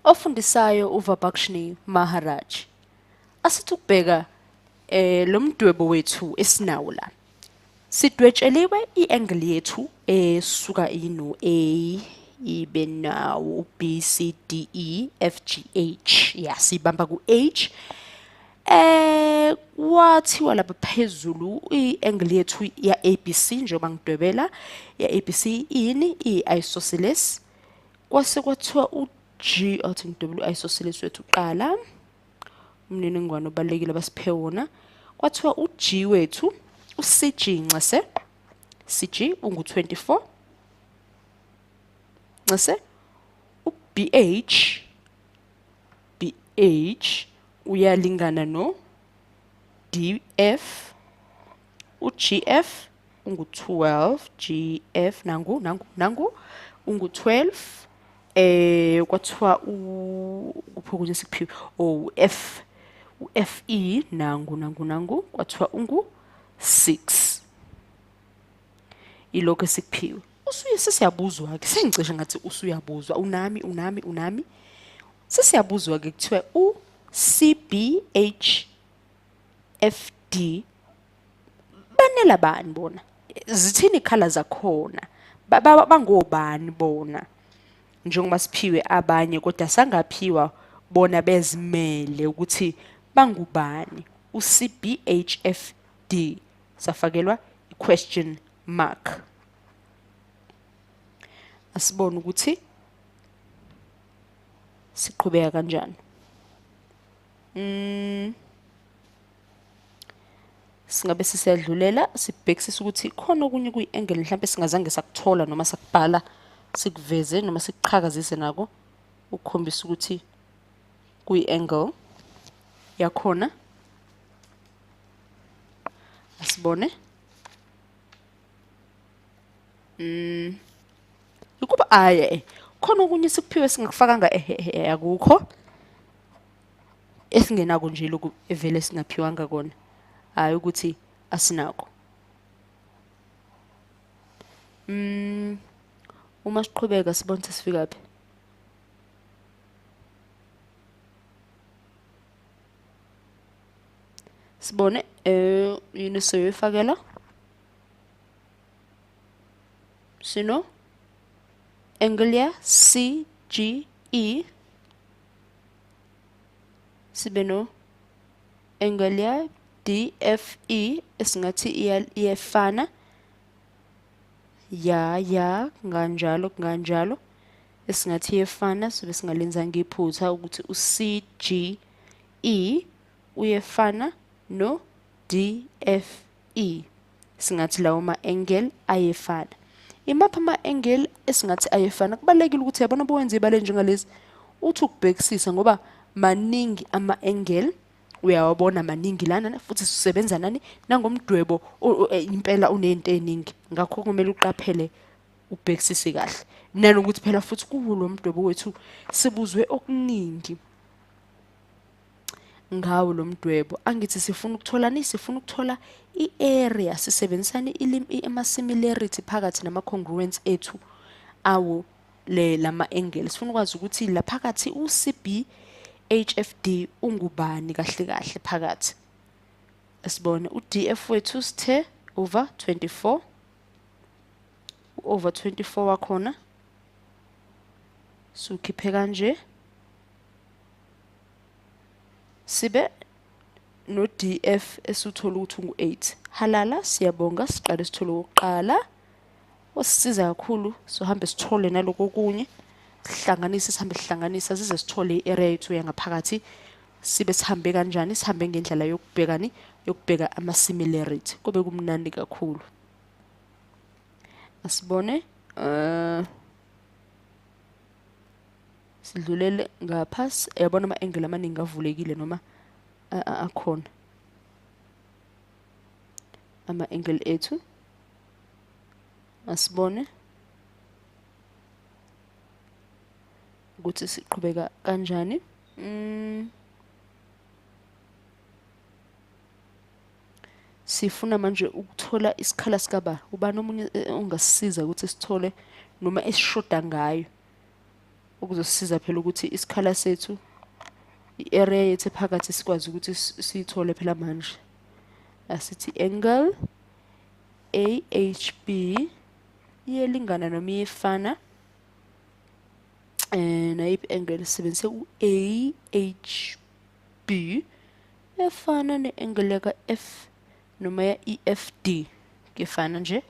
Ofundisayo uVabakshnee Maharaj. Asithi ukubheka lo mdwebo wethu esinawo la. Sidwetsheliwe i-angle yethu esuka ino A ibe nawo B C D E F G H. Ya, sibamba ku H. Kwathiwa lapha phezulu i-angle yethu ya ABC, njengoba ngidwebela ya ABC, ini i-isosceles. Kwase kwathiwa u-G, athi ngidwebela u-isosceles wethu kuqala, umniningwane obalulekile abasiphe wona. Kwathiwa u-G wethu, u-CG, ncese CG ungu-24, ncese u-BH, BH uyalingana no DF, u-GF ungu-12, GF nangu nangu nangu ungu-12. Kwathiwa kuphi okunye sikuphiwe? Oh, F, u-FE nangu nangu nangu, kwathiwa ungu-6. Ilokho esikuphiwe. Usuye sesiyabuzwa ke, sengicishe ngathi usuyabuzwa, unami unami unami. Sesiyabuzwa ke, kuthiwa u C B H F D banela bani bona? Zithini ikhala zakhona? Bangobani bona? Njengoba siphiwe abanye kodwa sangaphiwa bona bezimele ukuthi bangubani. U C B H F D safakelwa i-question mark. Asibone ukuthi siqhubeka kanjani. Singabe sisiyadlulela sibhekisisa ukuthi khona okunye kuyi-angle mhlampe singazange sakuthola noma sakubhala, sikuveze noma sikuqhakazise nako ukukhombisa ukuthi kuyi-angle yakhona. Asibone. Ukuba aye khona okunye sikuphiwe singakufakanga, akukho esingenako nje lokhu evele singaphiwanga kona, hayi ukuthi asinako. Uma siqhubeka sibone sesifikaphi. Sibone yini siyoyifakela. Sino angle ya C G E, sibe no angle ya D F E esingathi iyefana, ya ya kanjalo kanjalo, esingathi iyefana, sibe singalenzanga iphutha ukuthi u C G E uyefana no D F E. Singathi lawo ma-angle ayefana. Imaphi ama-angle esingathi ayefana? Kubalulekile ukuthi yabona bowenza ibale njengalezi uthi ukubhekisisa, ngoba maningi ama-angle, uyawabona maningi lana, futhi sisebenza nani nangomdwebo impela unento eningi, ngakho kumele uqaphele ubhekisise kahle. Nanokuthi phela futhi kuwo lo mdwebo wethu sibuzwe okuningi ngawo lo mdwebo. Angithi sifuna ukutholani? Sifuna ukuthola i-area, sisebenzisani ama-similarity phakathi nama-congruence ethu awo le lama-angle. Sifuna ukwazi ukuthi la phakathi u-C B H F D ungubani kahle kahle phakathi. Asibone u-D F wethu sithe over 24, over 24 wakhona siwukhiphe kanje, sibe no D F esuthola ukuthi ungu-8. Halala, siyabonga, siqale sithole okokuqala osisiza kakhulu, sohambe sithole naloko okunye, sihlanganise, sihambe sihlanganisa size sithole i-area yethu yangaphakathi. Sibe sihambe kanjani? Sihambe ngendlela yokubhekani, yokubheka ama-similarity, kube kumnandi kakhulu. Asibone, sidlulele ngaphasi. Yabona ama-angle amaningi avulekile noma akhona ama-angle ethu. Asibone ukuthi siqhubeka kanjani. Sifuna manje ukuthola isikhala sikaba ubani omunye ongasisiza ukuthi sithole noma esishoda ngayo. Okuzosisiza phela ukuthi isikhala sethu, i-area yethu ephakathi sikwazi ukuthi siyithole phela manje. Asithi angle AHB iyelingana noma iyefana nayiphi angle, sisebenzise u-AHB efana ne-angle yaka-F noma ya-EFD, kuyefana nje.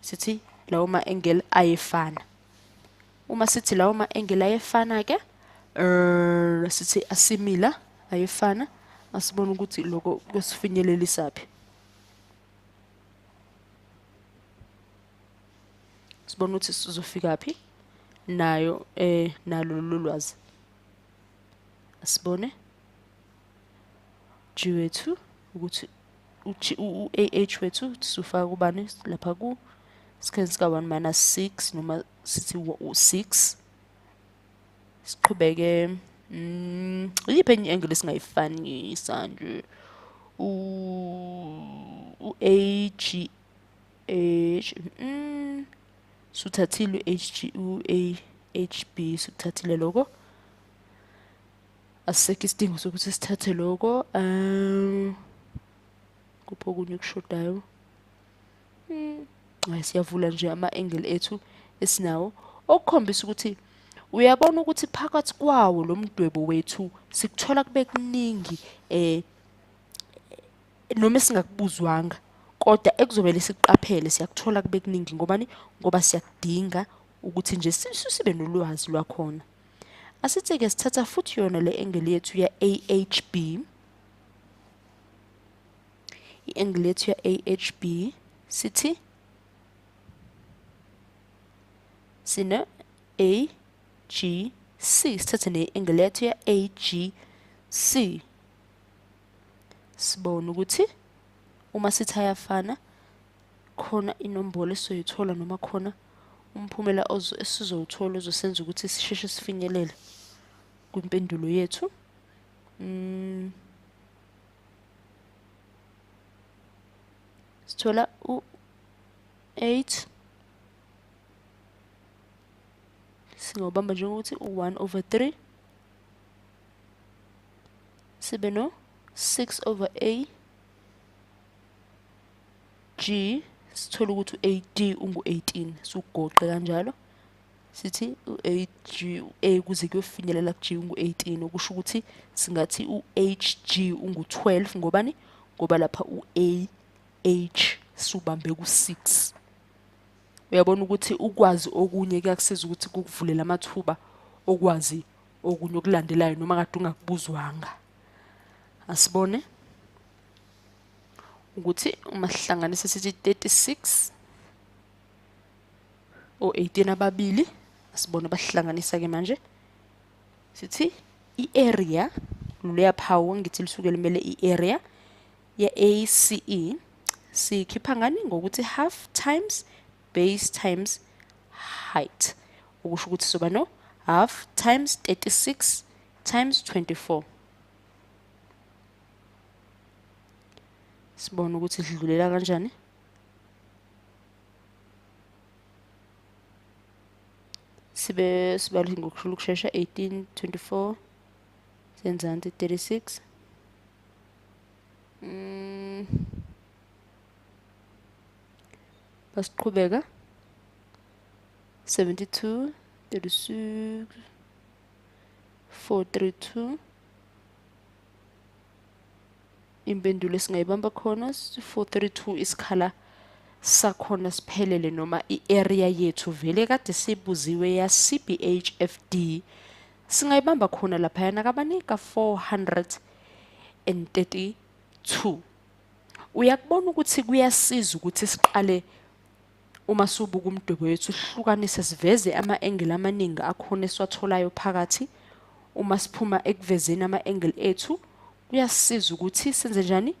Sithi lawo ma-angle ayefana. Uma sithi lawo ma-angle ayefana ke, sithi asimila ayefana, asibone ukuthi lokho kuyosifinyelelisaphi. Sibone ukuthi sizofikaphi nayo nalo lolu lwazi. Asibone G wethu ukuthi u-AH wethu sifaka kubani lapha ku sikhathi sika 1 minus 6 noma sithi u-6. Siqhubeke, iyiphi enye i-angle esingayifanisa nje? U-A G H, suthathile u-H G, u-A H B, sikuthathile lokho, asisekho isidingo sokuthi sithathe lokho. Kuphi okunye okushodayo? Hayi, siyavula nje ama-angle ethu esinawo, okukhombisa ukuthi uyabona ukuthi phakathi kwawo lo mdwebo wethu sikuthola kube kuningi noma esingakubuzwanga, kodwa ekuzomele siqaphele siyakuthola kube kuningi. Ngobani? Ngoba siyakudinga ukuthi nje sibe nolwazi lwakhona. Asithi-ke sithatha futhi yona le angle yethu ya AHB, i-angle yethu ya AHB, sithi sine AGC, sithathe ne-angle yethu ya AGC, sibone ukuthi uma sithi ayafana khona inombolo esizoyithola noma khona umphumela esizowuthola ozosenza ukuthi sisheshe sifinyelele kwimpendulo yethu. Sithola u-8, singawubamba njengokuthi u-1 over 3, sibe no 6 over A G, sithola ukuthi u-AD ungu-18, siwugoqe kanjalo sithi u-A G, u-A kuze kuyofinyelela ku-G ungu-18, okusho ukuthi singathi u-HG ungu-12. Ngobani? Ngoba lapha u-A H siwubambe ku-6. Uyabona ukuthi ukwazi okunye kuyakusiza ukuthi kukuvulela amathuba okwazi okunye okulandelayo noma kade ungakubuzwanga. Asibone ukuthi uma sihlanganisa sithi 36 o-18 ababili, asibone basihlanganisa ke manje, sithi i-area leya phawu ngithi lisuke limele i-area ya ACE, sikhipha ngani? Ngokuthi half times base times height, okusho ukuthi soba no half times 36 times 24. Sibone ukuthi sidlulela kanjani. Sibe sibale ngokushula ukushesha, 18 24 senzansi 36. Basiqhubeka 72 36 432. Impendulo esingayibamba khona 432, isikhala sakhona siphelele noma i-area yethu vele kade sibuziwe ya CBHFD, singayibamba khona laphayana kabanika 432. Uyakubona ukuthi kuyasiza ukuthi siqale uma subuka umdwebo wethu sihlukanise siveze ama-angle amaningi akhona esiwatholayo phakathi. Uma siphuma ekuvezeni ama-angle ethu, kuyasiza ukuthi senze njani,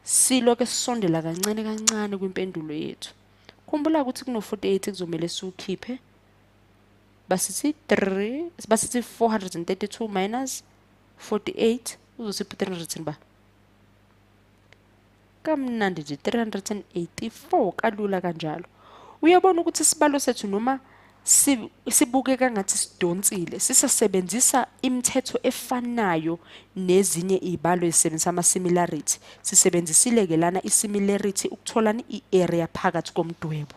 siloke sisondela kancane kancane kwimpendulo yethu. Khumbula ukuthi kuno-48 kuzomele siwukhiphe, basithi 3, basithi 432 minus 48 uzosipha 300 ba kamnandi nje, 384 kalula kanjalo. Uyabona ukuthi isibalo sethu noma Sibukeka ngathi sidonsile, sisasebenzisa imithetho efanayo nezinye iy'balo ezisebenzisa ama-similarity. Sisebenzisile-ke lana i-similarity ukutholani i-area phakathi komdwebo.